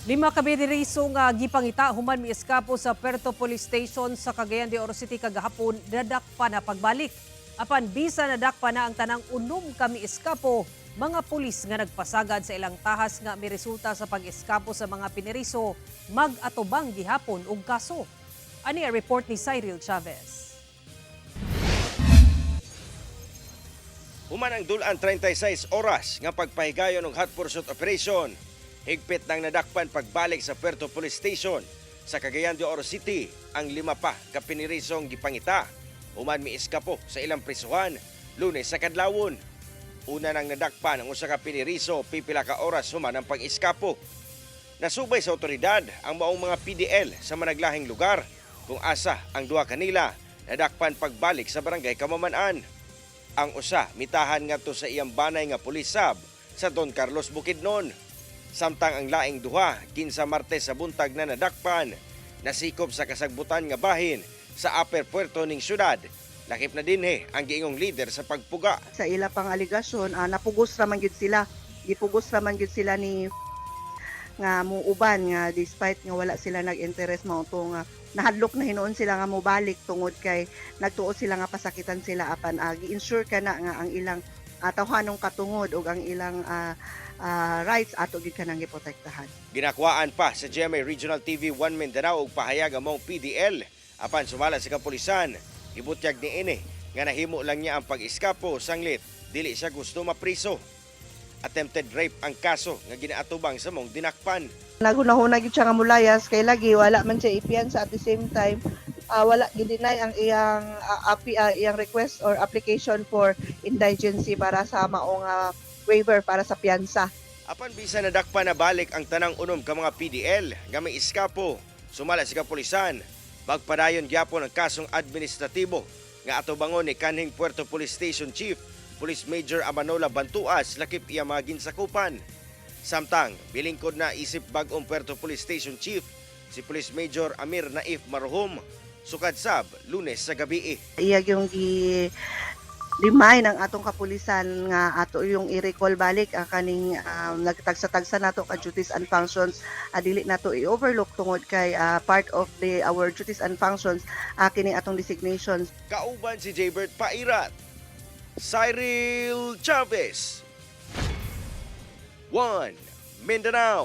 Lima ka piniriso nga gipangita human mieskapo sa Puerto Police Station sa Cagayan de Oro City kagahapon nadakpan na pagbalik. Apan bisa nadakpan na ang tanang 6 ka mieskapo, mga pulis nga nagpasagad sa ilang tahas nga miresulta sa pag-eskapo sa mga piniriso mag-atubang gihapon og kaso. Ani ang report ni Cyril Chavez. Human ang dulan 36 oras nga pagpahigayon og hot pursuit operation. Higpit nang nadakpan pagbalik sa Puerto Police Station sa Cagayan de Oro City ang lima pa ka pinirisong gipangita. Human miiskapo sa ilang prisuhan Lunes sa kadlawon. Una nang nadakpan ang usa ka piniriso pipila ka oras human ang pag-iskapo. Nasubay sa otoridad ang maong mga PDL sa managlahing lugar kung asa ang duha kanila nadakpan pagbalik sa barangay Kamaman-an. Ang usa mitahan ngadto sa iyang banay nga pulis sab sa Don Carlos, Bukidnon. Samtang ang laing duha kinsa Martes sa buntag na nadakpan, nasikop sa kasagbutan nga bahin sa Upper Puerto ning syudad. Lakip na dinhi ang giingong leader sa pagpuga. Sa ila pang aligasyon, napugos ra man gyud sila, gipugos ra man gyud sila ni nga muuban nga despite nga wala sila nag-interest mao to nga nahadlok na hinuon sila nga mobalik tungod kay nagtuo sila nga pasakitan sila, apan gi-ensure ka na nga ang ilang tawhanong katungod ug ang ilang rights ato gyud kanang giprotektahan. Ginakuhaan pa sa GMA Regional TV 1 Mindanao og pahayag ang maong PDL. Apan sumala sa kapulisan, ibutyag ni ini nga nahimo lang niya ang pag-eskapo sanglit dili siya gusto mapriso. Attempted rape ang kaso nga ginaatubang sa maong dinakpan. Naghunahuna gyud siya nga mulayas kay lagi wala man siya ipiyansa. At the same time, wala gideny ang iyang iyang request or application for indigency para sa maong waiver para sa piyansa. Apan bisan nadakpan na balik ang tanang 6 ka mga PDL nga may iskapo, sumala sa kapulisan, magpadayon gyapon ang kasong administratibo nga atubangon ni kanhing Puerto Police Station Chief Police Major Amanola Bantuas lakip iya mga ginsakupan. Samtang bilingkod na isip bag-ong Puerto Police Station Chief si Police Major Amir Naif Maruhum sukad sab Lunes sa gabi. Iya yung gi remind ang atong kapulisan nga ato yung i-recall balik ang kaning nagtagsa-tagsa nato ka duties and functions, dili nato i-overlook tungod kay part of the our duties and functions kini atong designations. Kauban si Jaybert Pairat. Cyril Chavez. 1 Mindanao.